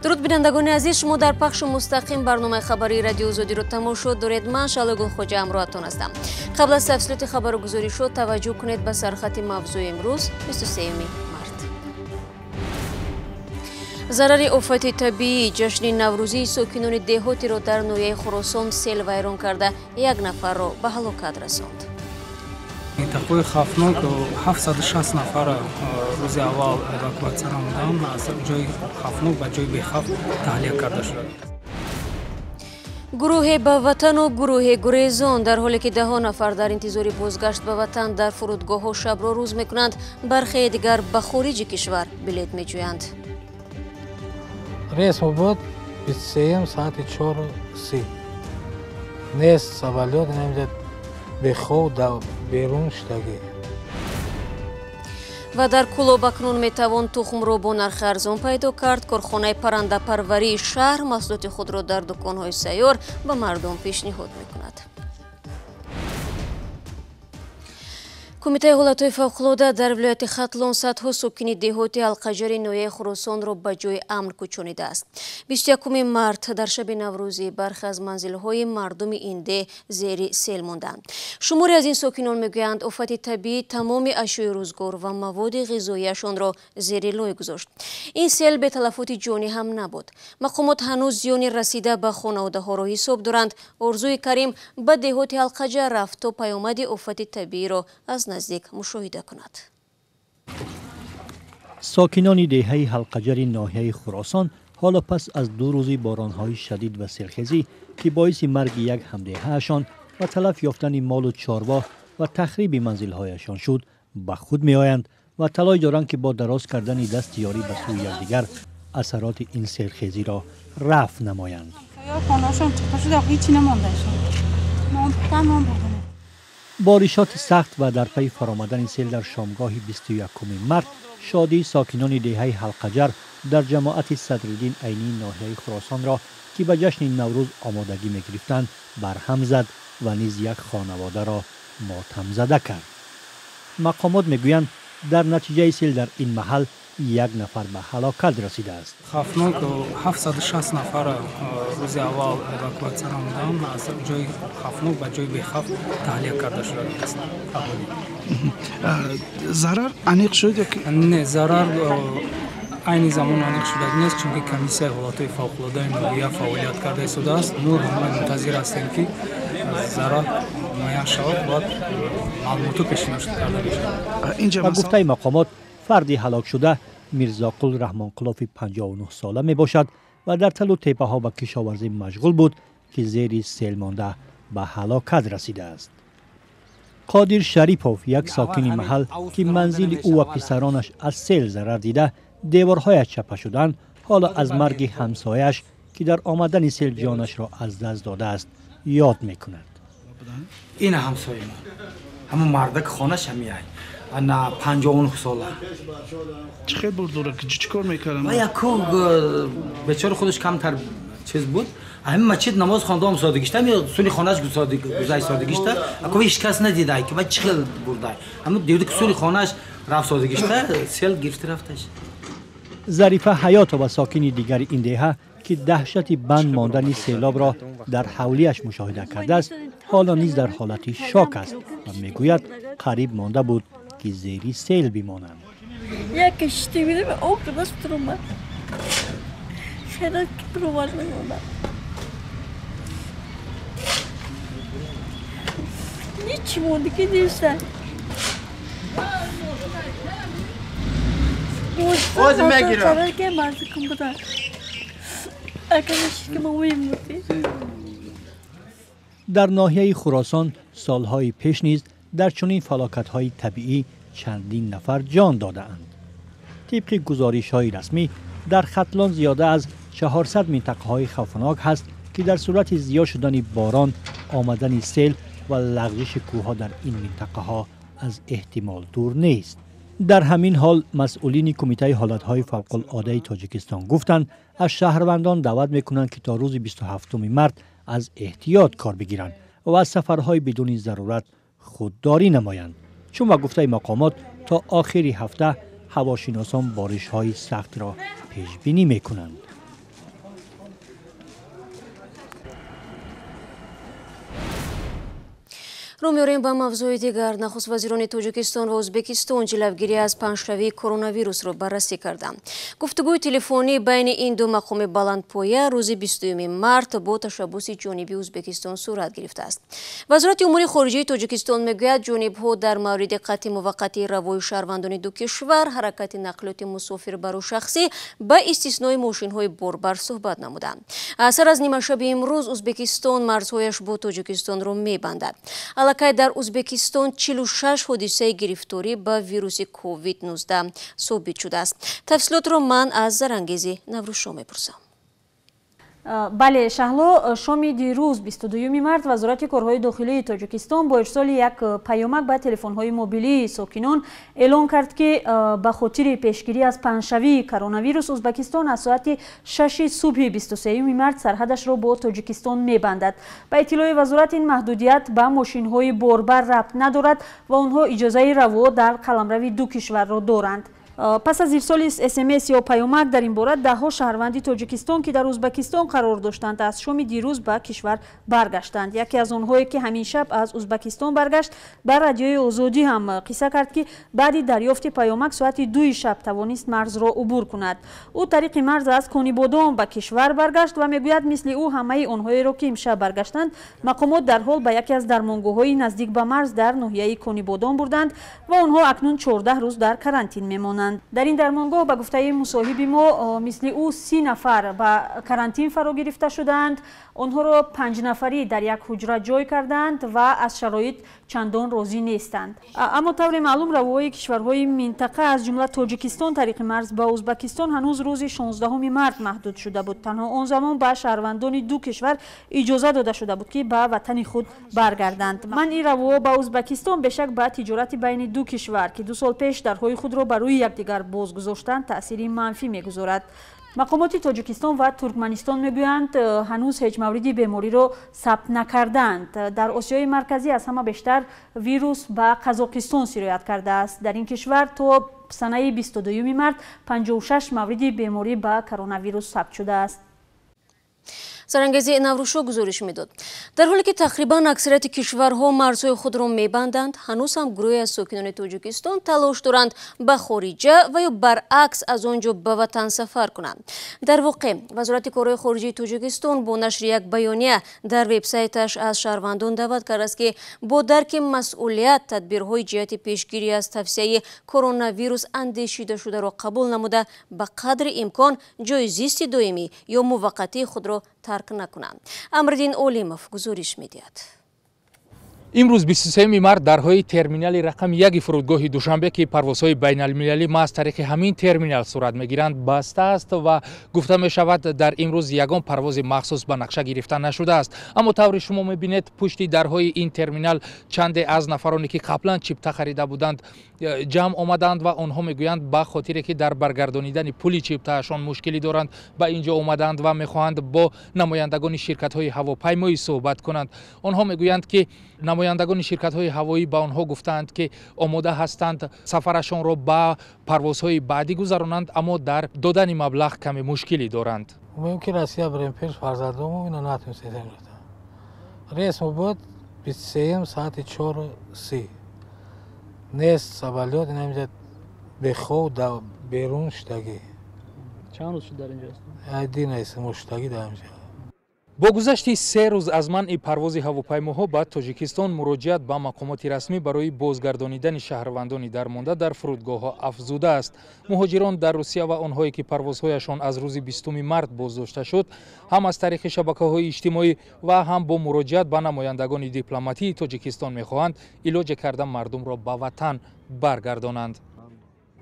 Дуруд бинандагони азиз, шумо дар пахши мустақим барномаи хабарии радио Озодиро тамошо доред. Ман Шаҳло Гулхоҷа ҳамроҳатон ҳастам. Қабл аз тафсилоти хабару гузоришҳо таваҷҷӯҳ кунед ба сархати мавзӯи имрӯз, 23 март. Зарари офати табиӣ ҷашни наврӯзии сокинони деҳотиро дар ноҳияи Хуросон сел вайрон карда, як нафарро ба ҳалокат расонд. Минтақаҳои хавфнок 760 нафар рӯзи аввал эвакуатсия намуданд, аз ҷои хавфнок ба ҷои бехавф таҳлия карда шуданд. Гурӯҳе ба ватану гурӯҳе гурезон, дар ҳоле ки даҳо нафар дар интизори бозгашт ба ватан дар фурудгоҳҳо шабро рӯз мекунанд, бархе дигар ба хориҷи кишвар билет меҷӯянд. Рейс буд 23 соати 4:30. Нест самолёт, намедонад бехоб дар берун шудагӣ. Ва дар Кӯлоб акнун метавон тухмро бо нархи арзон пайдо кард. Корхонаи паррандапарварии шаҳр маҳсулоти худро дар дуконҳои сайёр ба мардум пешниҳод мекунад. Кумитаи ҳолатҳои фавқулода дар вилояти Хатлон садҳо сокини деҳоти Ҳалқаҷари ноҳияи Хуросонро ба ҷои амн кӯчонидааст. 21 март дар шаби наврӯзӣ бархе аз манзилҳои мардуми ин деҳ зери сел монданд. Шуморе аз ин сокинон мегӯянд, офати табиӣ тамоми ашёи рӯзгор ва маводи ғизоияшонро зери лой гузошт. Ин сел беталафоти ҷонӣ ҳам набуд. Мақомот ҳанӯз зиёни расида ба хонаводаҳоро ҳисоб доранд. Орзуи Карим ба деҳоти Ҳалқаҷар рафт, то паёмади офати табииро аз наздик мушоҳида кунад. Сокинони деҳаи Ҳалқаҷари ноҳияи Хуросон ҳоло пас аз ду рӯзи боронҳои шадид ва селхезӣ, ки боиси марги як ҳамдеҳаашон ва талаф ёфтани молу чорво ва тахриби манзилҳояшон шуд, ба худ меоянд ва талош доранд, ки бо дароз кардани дасти ёрӣ ба сӯи якдигар асароти ин селхезиро рафъ намоянд. Боришоти сахт ва дар пайи фаромадани сел дар шомгоҳи 21 март шодии сокинони деҳаи Ҳалқаҷар дар ҷамоати Садриддин Айнии ноҳияи Хуросонро, ки ба ҷашни Наврӯз омодагӣ мегирифтанд, барҳам зад ва низ як хонаводаро мотамзада кард. Мақомот мегӯянд, дар натиҷаи сел дар ин маҳал як нафар ба ҳалокат расидааст. Хавфнок 760 нафар рӯзи аввал эвакуатсия намуданд, аз ҷои хавфнок ба ҷои бехавф таҳлия карда шудааст. Зарар аниқ шуд? Не, зарар айни замон аниқ шуда нест, чунки комиссияи ҳолатҳои фавқулодаи ноҳия фаъолият карда истодааст. Мо ҳама мунтазир ҳастем, ки зарар муайян шавад, баъд маълумотҳо пешниҳод карда мешавад. Ба гуфтаи мақомот, фарди ҳалокшуда Мирзоқул Раҳмонқулови 59 сола мебошад ва дар талу теппаҳо ба кишоварзӣ машғул буд, ки зери сел монда ба ҳалокат расидааст. Қодир Шарипов, як сокини маҳал, ки манзили ӯ ва писаронаш аз сел зарар дида, деворҳояш чапа шуданд, ҳоло аз марги ҳамсояаш, ки дар омадани сел ҷонашро аз даст додааст, ёд мекунад. Ин ҳамсоя мо, ҳамон мардак хонааш ҳамияй, ана 59 сола. Чӣ хел бурд дора? Чӣ кор мекардам? Ва яку бечора худаш камтар чиз буд. Ҳамин масҷид намоз хондам, содигишта, ҳамин суни хонаш гузашт содигишта, аку ҳеч кас надидай, ки ва чӣ хел бурдай. Ҳамин диди, ки суни хонаш рафт содигишта, сел гирифта рафташ. Зарифа Ҳаётова, сокини дигари ин деҳа, ки даҳшати банд мондани селобро дар ҳавлиаш мушоҳида кардааст, ҳоло низ дар ҳолати шок аст ва мегӯяд, қариб монда буд, ки зери сел бимонанд. Як киштӣ будем, об даст омад. Хеле провал мемонад. Ничи мондагӣ неста. Оз мегирам. Мардикум буда. Аканаш ки мо мемурдем. Дар ноҳияи Хуросон солҳои пеш низ дар чунин фалокатҳои табиӣ чандин нафар ҷон додаанд. Тибқи гузоришҳои расмӣ, дар Хатлон зиёда аз 400 минтақаҳои хавфнок ҳаст, ки дар сурати зиёд шудани борон омадани сел ва лағжиши кӯҳҳо дар ин минтақаҳо аз эҳтимол дур нест. Дар ҳамин ҳол масъулини Кумитаи ҳолатҳои фавқулодаи Тоҷикистон гуфтанд, аз шаҳрвандон даъват мекунанд, ки то рӯзи 27 март аз эҳтиёт кор бигиранд ва аз сафарҳои бидуни зарурат худдорӣ намоянд, чун ба гуфтаи мақомот то охири ҳафта ҳавошиносон боришҳои сахтро пешбинӣ мекунанд. Рӯ меорем ба мавзӯи дигар. Нахуствазирони Тоҷикистон ва Ӯзбекистон ҷилавгирӣ аз паҳншавии коронавирусро баррасӣ карданд. Гуфтугӯи телефонӣ байни ин ду мақоми баландпоя рӯзи 22 март бо ташаббуси ҷониби Ӯзбекистон сурат гирифтааст. Вазорати умури хориҷаи Тоҷикистон мегӯяд, ҷонибҳо дар мавриди қатъи муваққатии равои шаҳрвандони ду кишвар, ҳаракати нақлиёти мусофирбару шахсӣ ба истиснои мошинҳои борбар суҳбат намуданд. Сар аз нимашаби имрӯз Ӯзбекистон марзҳояш бо Тоҷикистонро мебандад. Аллакай дар Ӯзбекистон 46 ҳодисаи гирифторӣ ба вируси COVID-19 собит шудааст. Тафсилотро ман аз Зарангези Наврӯзшо мепурсам. Бале, Шаҳло, шоми дирӯз 22 март Вазорати корҳои дохилии Тоҷикистон бо ирсоли як паёмак ба телефонҳои мобилии сокинон эълон кард, ки ба хотири пешгирӣ аз паҳншавии коронавирус Ӯзбекистон аз соати 6 субҳи 23 март сарҳадашро бо Тоҷикистон мебандад. Ба иттилои вазорат, ин маҳдудият ба мошинҳои борбар рабт надорад ва онҳо иҷозаи раво дар қаламрави ду кишварро доранд. Пас аз ирсоли СМС ё паёмак дар ин бора, даҳҳо шаҳрванди Тоҷикистон, ки дар Ӯзбекистон қарор доштанд, аз шоми дирӯз ба кишвар баргаштанд. Яке аз онҳое, ки ҳамин шаб аз Ӯзбекистон баргашт, ба Радиои Озодӣ ҳам қисса кард, ки баъди дарёфти паёмак соати 2 шаб тавонист марзро убур кунад. Ӯ тариқи марз аз Конибодом ба кишвар баргашт ва мегӯяд, мисли ӯ ҳамаи онҳоеро, ки имшаб баргаштанд, мақомот дарҳол ба яке аз дармонгоҳҳои наздик ба марз дар ноҳияи Конибодом бурданд ва онҳо акнун 14 рӯз дар карантин мемонанд. Дар ин дармонгоҳ, ба гуфтаи мусоҳиби мо, мисли ӯ 30 нафар ба карантин фаро гирифта шудаанд. Онҳоро 5 нафарӣ дар як ҳуҷра ҷой кардаанд ва аз шароит чандон розӣ нестанд. Аммо тавре маълум, равоҳои кишварҳои минтақа, аз ҷумла Тоҷикистон, тариқи марз ба Ӯзбекистон ҳанӯз рӯзи 16 март маҳдуд шуда буд. Танҳо он замон ба шаҳрвандони ду кишвар иҷоза дода шуда буд, ки ба ватани худ баргарданд. Манъи равоҳо ба Ӯзбекистон бешак ба тиҷорати байни ду кишвар, ки 2 сол пеш дарҳои худро ба рӯи якдигар боз гузоштанд, таъсири манфӣ мегузорад. Мақомоти Тоҷикистон ва Туркманистон мегӯянд, ҳанӯз ҳеҷ мавриди бемориро сабт накардаанд. Дар Осиёи Марказӣ аз ҳама бештар вирус ба Қазоқистон сироят кардааст. Дар ин кишвар то санаи 22 март 56 мавриди беморӣ ба коронавирус сабт шудааст. Зарангези Наврӯзшо гузориш медод. Дар ҳоле ки тақрибан аксарияти кишварҳо марзҳои худро мебанданд, ҳанӯз ҳам гурӯҳе аз сокинони Тоҷикистон талош доранд ба хориҷа ва ё баръакс аз он ҷо ба ватан сафар кунанд. Дар воқеъ, Вазорати корҳои хориҷии Тоҷикистон бо нашри як баёния дар вебсайташ аз шаҳрвандон даъват кардааст, ки бо дарки масъулият тадбирҳои ҷиҳати пешгирӣ аз тавсияи коронавирус андешидашударо қабул намуда, ба қадри имкон ҷои зисти доимӣ ё муваққатии худро тарк накунанд. Амриддин Олимов гузориш медиҳад. Имрӯз 23 март дарҳои терминали рақами 1 фурудгоҳи Душанбе, ки парвозҳои байналмилалӣ маҳз тариқи ҳамин терминал сурат мегиранд, баста аст ва гуфта мешавад, дар имрӯз ягон парвози махсус ба нақша гирифта нашудааст. Аммо тавре шумо мебинед, пушти дарҳои ин терминал чанде аз нафароне, ки қаблан чипта харида буданд, ҷамъ омаданд ва онҳо мегӯянд, ба хотире ки дар баргардонидани пули чиптаашон мушкилӣ доранд, ба ин ҷо омаданд ва мехоҳанд бо намояндагони ширкатҳои ҳавопаймоӣ суҳбат кунанд. Онҳо мегӯянд, ки намояндагони ширкатҳои ҳавоӣ ба онҳо гуфтаанд, ки омода ҳастанд сафарашонро ба парвозҳои баъдӣ гузаронанд, аммо дар додани маблағ каме мушкилӣ доранд. Муҳим ки Россия бирем пеш фарзандому, ина натунистем рафтан. Рейсмо буд 23 соати 4:30. Нест самолёт, ина инҷа бехоб берун шудагӣ. Чанд рӯз шуд дар инҷо ҳастед? Дин аст, мо шудагӣ дар инҷа. Бо гузашти 3 рӯз аз манъи парвози ҳавопаймоҳо ба Тоҷикистон, муроҷиат ба мақомоти расмӣ барои бозгардонидани шаҳрвандони дармонда дар фурудгоҳҳо афзудааст. Муҳоҷирон дар Русия ва онҳое, ки парвозҳояшон аз рӯзи 20 март боздошта шуд, ҳам аз тариқи шабакаҳои иҷтимоӣ ва ҳам бо муроҷиат ба намояндагони дипломатии Тоҷикистон мехоҳанд илоҷе карда мардумро ба ватан баргардонанд.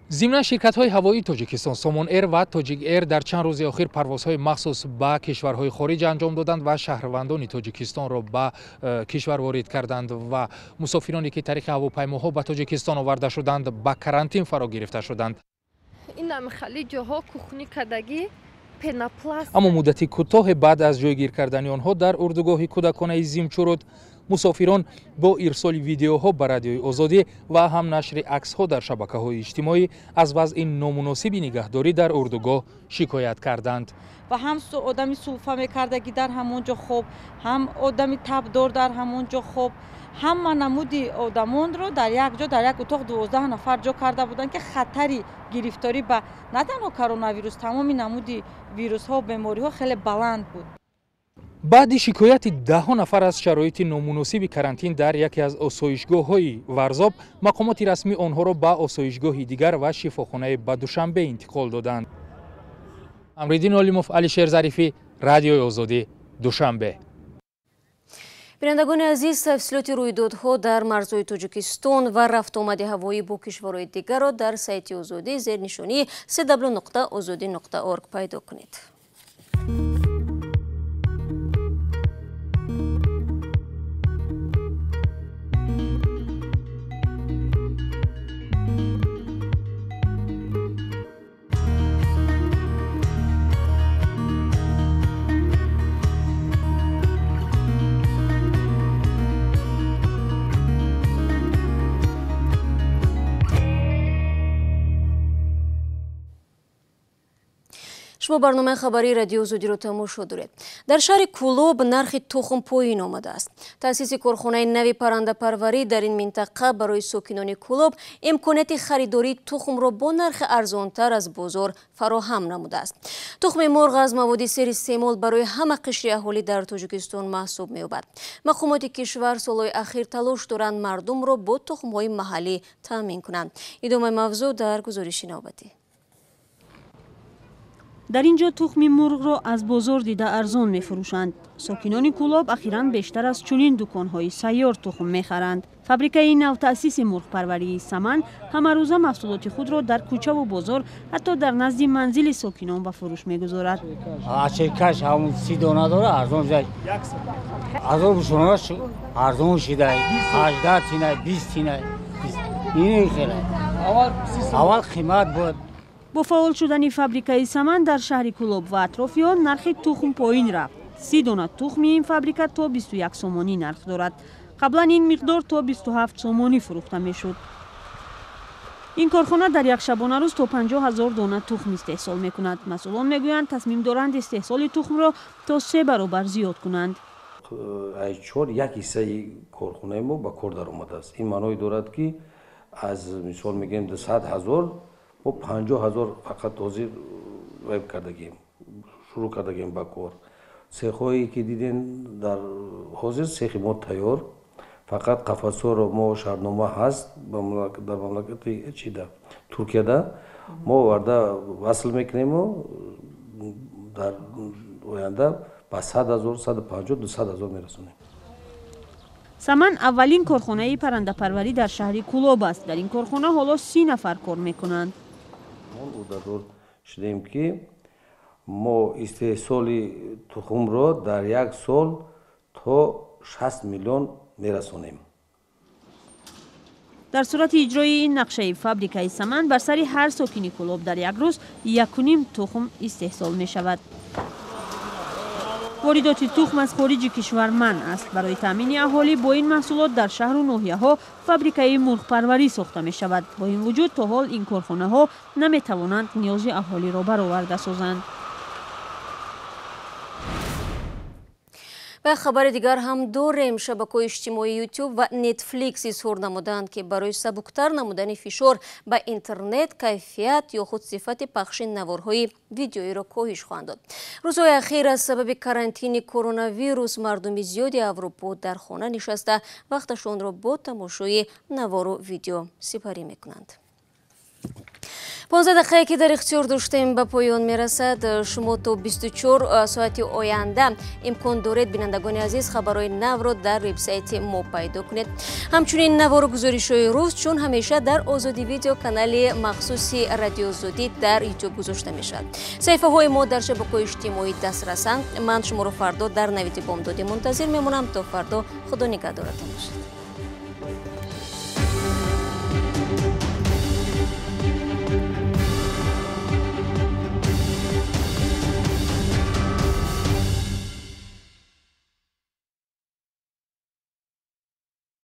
Зимнан, ширкатҳои ҳавоии Тоҷикистон Сомон Эр ва Тоҷик Эр дар чанд рӯзи охир парвозҳои махсус ба кишварҳои хориҷ анҷом доданд ва шаҳрвандони Тоҷикистонро ба кишвар ворид карданд ва мусофироне, ки тариқи ҳавопаймоҳо ба Тоҷикистон оварда шуданд, ба карантин фаро гирифта шуданд. Аммо муддати кӯтоҳе баъд аз ҷойгир кардани онҳо дар урдугоҳи кӯдаконаи Зимчуруд, Мусофирон бо ирсоли видеоҳо ба Радиои Озодӣ ва ҳам нашри аксҳо дар шабакаҳои иҷтимоӣ аз вазъи номуносиби нигаҳдорӣ дар урдугоҳ шикоят карданд. Ва ҳам одами сулфа мекардаги дар ҳамон ҷо хоб, ҳам одами табдор дар ҳамон ҷо хоб, ҳама намуди одамонро дар як ҷо, дар як утоқ 12 нафар ҷо карда буданд, ки хатари гирифторӣ ба на танҳо коронавирус, тамоми намуди вирусҳо, бемориҳо хеле баланд буд. Баъди шикояти даҳҳо нафар аз шароити номуносиби карантин дар яке аз осоишгоҳҳои Варзоб, мақомоти расмӣ онҳоро ба осоишгоҳи дигар ва шифохонаи ба Душанбе интиқол доданд. Амриддин Олимов, Алишер Зарифӣ, Радиои Озодӣ, Душанбе. Бинандагони азиз, тафсилоти рӯйдодҳо дар марзҳои Тоҷикистон ва рафтуомади ҳавоӣ бо кишварҳои дигарро дар сайти Озодӣ зернишонии cw.ozodi.org пайдо кунед. Шумо барномаи хабарии Радиои Озодиро тамошо доред. Дар шаҳри Кӯлоб нархи тухм поин омадааст. Таъсиси корхонаи нави паррандапарварӣ дар ин минтақа барои сокинони Кӯлоб имконияти харидории тухмро бо нархи арзонтар аз бозор фароҳам намудааст. Тухми мурғ аз маводи серистеъмол барои ҳама қишри аҳолӣ дар Тоҷикистон маҳсуб меёбад. Мақомоти кишвар солҳои ахир талош доранд мардумро бо тухмҳои маҳаллӣ таъмин кунанд. Идомаи мавзӯъ дар гузориши навбатӣ. Дар ин ҷо тухми мурғро аз бозор дида арзон мефурӯшанд. Сокинони Кӯлоб ахиран бештар аз чунин дуконҳои сайёр тухм мехаранд. Фабрикаи навтаъсиси мурғпарварии Саман ҳамарӯза маҳсулоти худро дар кӯчаву бозор, ҳатто дар назди манзили сокинон ба фурӯш мегузорад. Ачеркаш ҳамун 30 дона дора, арзон шуда. Азор бушонаш арзон шуда. 18 тина, 20 тина. Ин хеле. Аввал қимат буд. Бо фаъол шудани фабрикаи Саман дар шаҳри Кӯлоб ва атрофи он нархи тухм поин рафт. 30 дона тухми ин фабрика то 21 сомонӣ нарх дорад. Қаблан ин миқдор то 27 сомонӣ фурӯхта мешуд. Ин корхона дар як шабонарӯз то 50 ҳазор дона тухм истеҳсол мекунад. Масъулон мегӯянд, тасмим доранд истеҳсоли тухмро то 3 баробар зиёд кунанд. Ай 4 як ҳиссаи корхонаи мо ба кор даромадааст. Ин маъное дорад, ки аз мисол мегӯем 200 ҳазор мо 50 ҳазор фақат ҳозир вайб кардагем, шурӯъ кардагем ба кор. Цехҳое ки дидем дар ҳозир цехи мо тайёр, фақат қафасҳоро мо шартнома ҳаст дар мамлакати чида Туркияда мо оварда васл мекунему дар оянда ба 100 ҳазор, 150, 200 ҳазор мерасонем. Саман аввалин корхонаи паррандапарварӣ дар шаҳри Кӯлоб аст. Дар ин корхона ҳоло 30 нафар кор мекунанд. Мо уҳдадор шудем, ки мо истеҳсоли тухмро дар як сол то 60 миллион мерасонем. Дар сурати иҷрои ин нақшаи фабрикаи Саман бар сари ҳар сокини Кӯлоб дар як рӯз 1.5 тухм истеҳсол мешавад. Воридоти тухм аз хориҷи кишвар манъ аст. Барои таъмини аҳолӣ бо ин маҳсулот дар шаҳру ноҳияҳо фабрикаи мурғпарварӣ сохта мешавад. Бо ин вуҷуд то ҳол ин корхонаҳо наметавонанд ниёзи аҳолиро бароварда созанд. Ва хабари дигар ҳам дорем. Шабакаҳои иҷтимоии YouTube ва Netflix изҳор намуданд, ки барои сабуктар намудани фишор ба интернет кайфият ё худ сифати пахши наворҳои видеоиро коҳиш хоҳанд дод. Рӯзҳои ахир аз сабаби карантини коронавирус мардуми зиёди Аврупо дар хона нишаста вақташонро бо тамошои навору видео сипарӣ мекунанд. 15 дақиқае ки дар ихтиёр доштем ба поён мерасад. Шумо то 24 соати оянда имкон доред, бинандагони азиз, хабарҳои навро дар вебсайти мо пайдо кунед. Ҳамчунин навору гузоришҳои рӯз чун ҳамеша дар Озодӣ видео канали махсуси Радио Озодӣ дар YouTube гузошта мешавад. Саҳифаҳои мо дар шабакаҳои иҷтимоӣ дастрасанд. Ман шуморо фардо дар навиди бомдодӣ мунтазир мемонам. То фардо Худо нигаҳдоратон бошад.